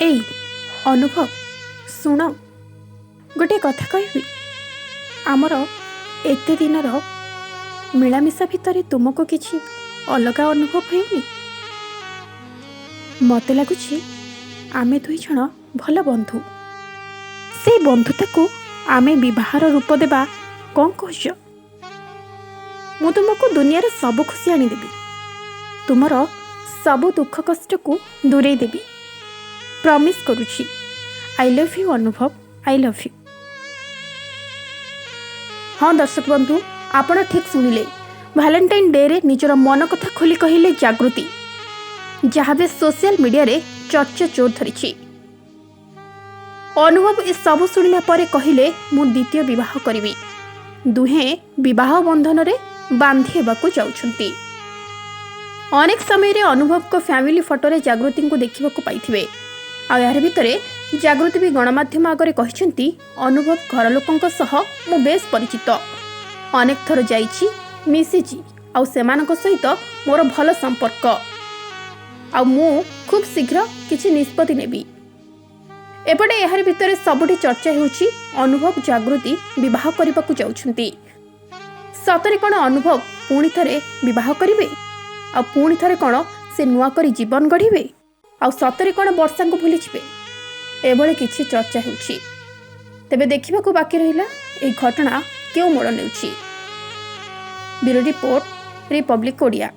ଏଇ ଅନୁଭବ, ଶୁଣ, ଗୋଟିଏ କଥା କହିବି। ଆମର ଏତେ ଦିନର ମିଳାମିଶା ଭିତରେ ତୁମକୁ କିଛି ଅଲଗା ଅନୁଭବ ହେଉନି? ମୋତେ ଲାଗୁଛି ଆମେ ଦୁଇ ଜଣ ଭଲ ବନ୍ଧୁ। ସେଇ ବନ୍ଧୁତାକୁ ଆମେ ବିବାହର ରୂପ ଦେବା, କ'ଣ କହୁଛ? ମୁଁ ତୁମକୁ ଦୁନିଆର ସବୁ ଖୁସି ଆଣିଦେବି, ତୁମର ସବୁ ଦୁଃଖ କଷ୍ଟକୁ ଦୂରେଇ ଦେବି, ପ୍ରମିସ୍ କରୁଛି। I love you Anubhav, I love you. ହଁ ଦର୍ଶକ ବନ୍ଧୁ, ଆପଣ ଠିକ୍ ଶୁଣିଲେ। ଭାଲେଣ୍ଟାଇନ୍ ଡେରେ ନିଜର ମନ କଥା ଖୋଲି କହିଲେ ଜାଗୃତି, ଯାହା ଏବେ ସୋସିଆଲ ମିଡ଼ିଆରେ ଚର୍ଚ୍ଚା ଜୋର ଧରିଛି। ଅନୁଭବ ଏସବୁ ଶୁଣିବା ପରେ କହିଲେ, ମୁଁ ଦ୍ୱିତୀୟ ବିବାହ କରିବି। ଦୁହେଁ ବିବାହ ବନ୍ଧନରେ ବାନ୍ଧି ହେବାକୁ ଯାଉଛନ୍ତି। ଅନେକ ସମୟରେ ଅନୁଭବଙ୍କ ଫ୍ୟାମିଲି ଫଟୋରେ ଜାଗୃତିଙ୍କୁ ଦେଖିବାକୁ ପାଇଥିବେ। ଆଉ ଏହାର ଭିତରେ ଜାଗୃତି ବି ଗଣମାଧ୍ୟମ ଆଗରେ କହିଛନ୍ତି, ଅନୁଭବ ଘର ଲୋକଙ୍କ ସହ ମୁଁ ବେଶ୍ ପରିଚିତ, ଅନେକ ଥର ଯାଇଛି, ମିଶିଛି, ଆଉ ସେମାନଙ୍କ ସହିତ ମୋର ଭଲ ସମ୍ପର୍କ, ଆଉ ମୁଁ ଖୁବ୍ ଶୀଘ୍ର କିଛି ନିଷ୍ପତ୍ତି ନେବି। ଏପଟେ ଏହାରି ଭିତରେ ସବୁଠି ଚର୍ଚ୍ଚା ହେଉଛି ଅନୁଭବ ଜାଗୃତି ବିବାହ କରିବାକୁ ଯାଉଛନ୍ତି। ସତରେ କ'ଣ ଅନୁଭବ ପୁଣି ଥରେ ବିବାହ କରିବେ? ଆଉ ପୁଣି ଥରେ କ'ଣ ସେ ନୂଆ କରି ଜୀବନ ଗଢ଼ିବେ? ଆଉ ସତରେ କ'ଣ ବର୍ଷାଙ୍କୁ ଭୁଲିଯିବେ? ଏଭଳି କିଛି ଚର୍ଚ୍ଚା ହେଉଛି। ତେବେ ଦେଖିବାକୁ ବାକି ରହିଲା ଏହି ଘଟଣା କେଉଁ ମୋଡ଼ ନେଉଛି। Bureau report, Republic Odia.